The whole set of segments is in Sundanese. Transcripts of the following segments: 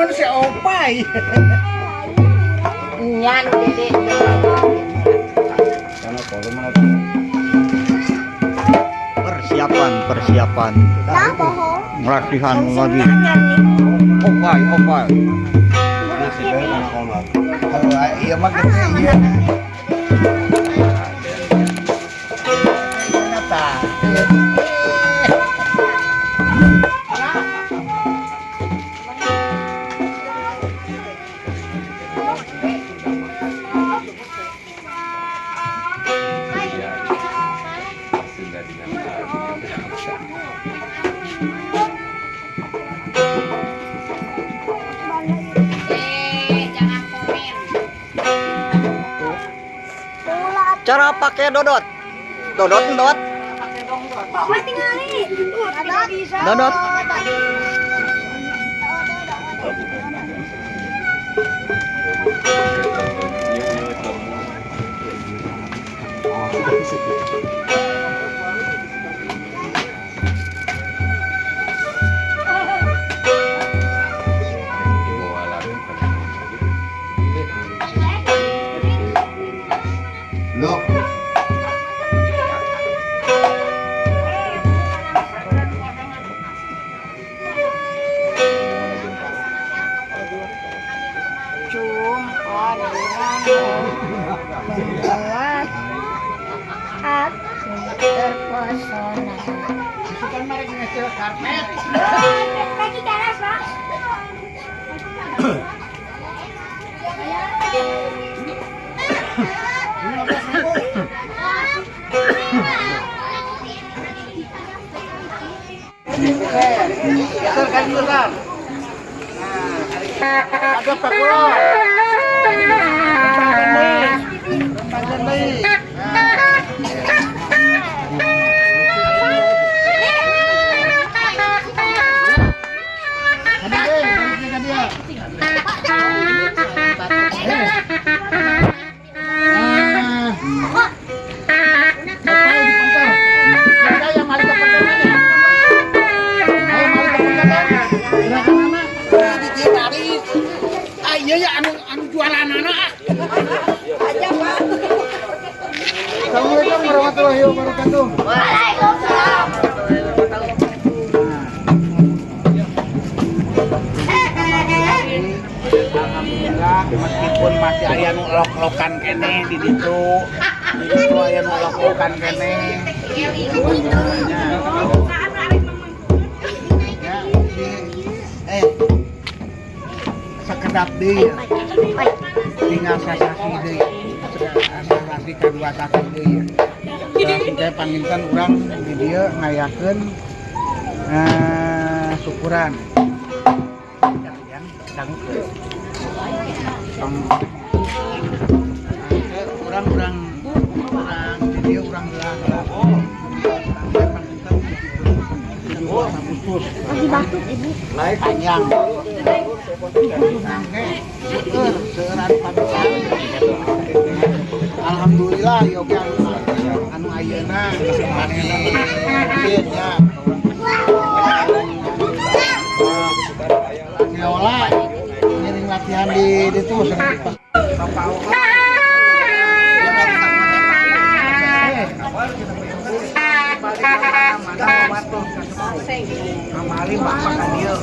Mana si Opai? Nya nu dede. Karena kalau mana Persiapan, persiapan. Nah, bohong. Latihan lagi. Opai, opai. Kalau iya mah gede iya. Ternyata. Sudah dinamakan. Eh, jangan komen. Cara pakai dodot. Dodot, dodot. Dodot. Dibawa lari. Loh, Jumpa denganmu membuat aku terpesona. kan mereka ngecil karpet. Kaki keras, Pak. 15 ribu. Geser kan geser. Nah, ada Pak Kulo. Rembangkeun deui. Rembangkeun deui. Nah. Kadi deui, balik ka dia. Nah. Bapak di pengker. Kita yang mali ke pengker mana? Ayo mali ke pengker kan? Gerakan mana? Di dieu tarik. Ah iya ya, anu anu jualan anak. Aja, Pak. Assalamualaikum warahmatullahi wabarakatuh. Waalaikumsalam. Alhamdulillah, meskipun masih aya nu lok-lokan keneh di ditu. Di ditu aya nu lok-lokan keneh. Ya, eh, sakedap deui ya. Tinggal sasasi deui. Sasasi kadua sasi deui ya. Sasasi panginten urang di dieu ngayakeun syukuran. Yang dangukeun. Tong urang urang urang di dieu urang heula-heula. Panginten 17 Agustus. Lagi batuk, Ibu. Naik panjang. Seueur, seueuran pamitan. Alhamdulillah ya, oke anu anu ayeuna masih rutin ya. Viola ngiring latihan di ditu sering Bapak Oka. Balik kamari bapak ka dieu.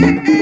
Thank